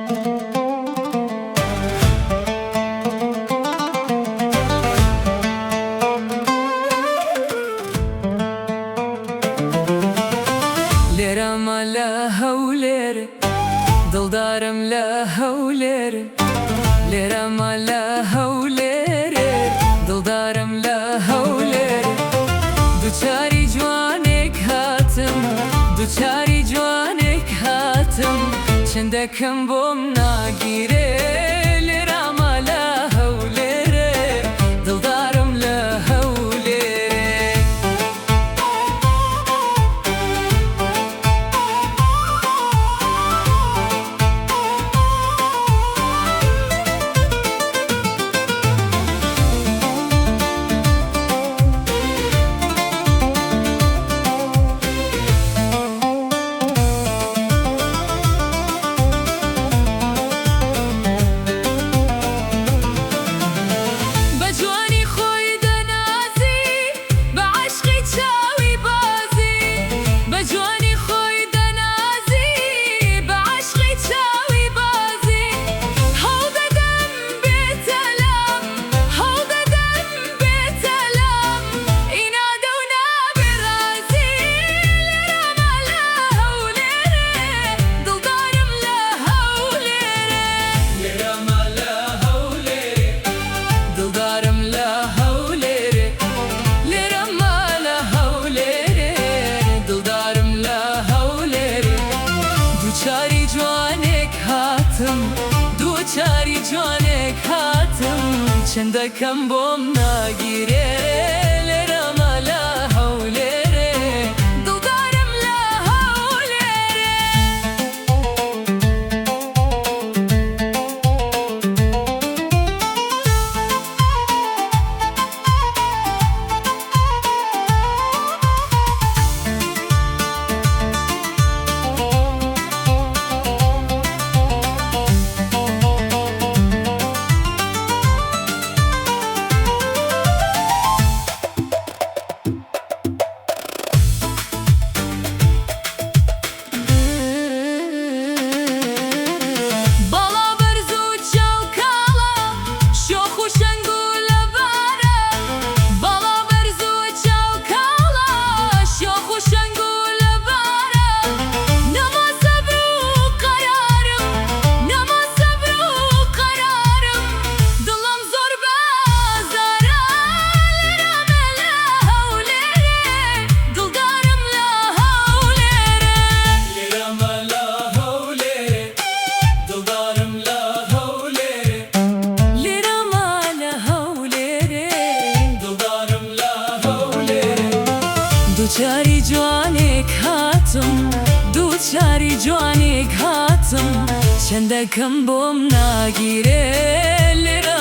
لێرەمە لە هەولێر، دڵدارم لە هەولێر. لێرەمە لە هەولێر، دڵدارم لە هەولێر. دووچاری جوانێک هاتم، دووچاری جوانێک هاتم، چەندەکەم بۆم ناگیرێ. لێرەمە لە هەولێر، دڵدارم لە هەولێر. بە جوانی خۆی دەنازی، بە عەشقی چاوی بازی. بە جوانی خۆی دەنازی، بە عەشقی چاوی بازی. هەوڵ دەدەم بێتە لام، هەوڵ دەدەم بێتە لام، ئینادە و نابێ ڕازی. لێرەمە لە هەولێرێ، دڵدارم لە هەولێرێ. لێرەمە لە هەولێرێ، دڵدارم لە هەولێرێ. لێرەمە لە هەولێرێ، دڵدارم لە هەولێرێ. دووچاری جوانێک هاتم، دووچاری جوانێک هاتم، چەندەکەم بۆم ناگیرێ. لێرەمە لە هەولێرێ، دڵدارم لە هەولێرێ. باڵا بەرز و چاو کاڵە، شۆخ و شەنگ و لەبارە. باڵا بەرز و چاو کاڵە، شۆخ و شەنگ و لەبارە. نەما سەبر و قەرارم، نەما سەبر و قەرارم، دڵم زۆر بە ئازارە. لێرەمە لە هەولێرێ، دڵدارم لە هەولێرێ. لێرەمە لە هەولێرێ، دڵدارم لە هەولێرێ. لێرەمە لە هەولێرێ، دڵدارم لە هەولێرێ. دووچاری جوانێک هاتم، دووچاری جوانێک هاتم، چەندەکەم بۆم ناگیرێ. لێرە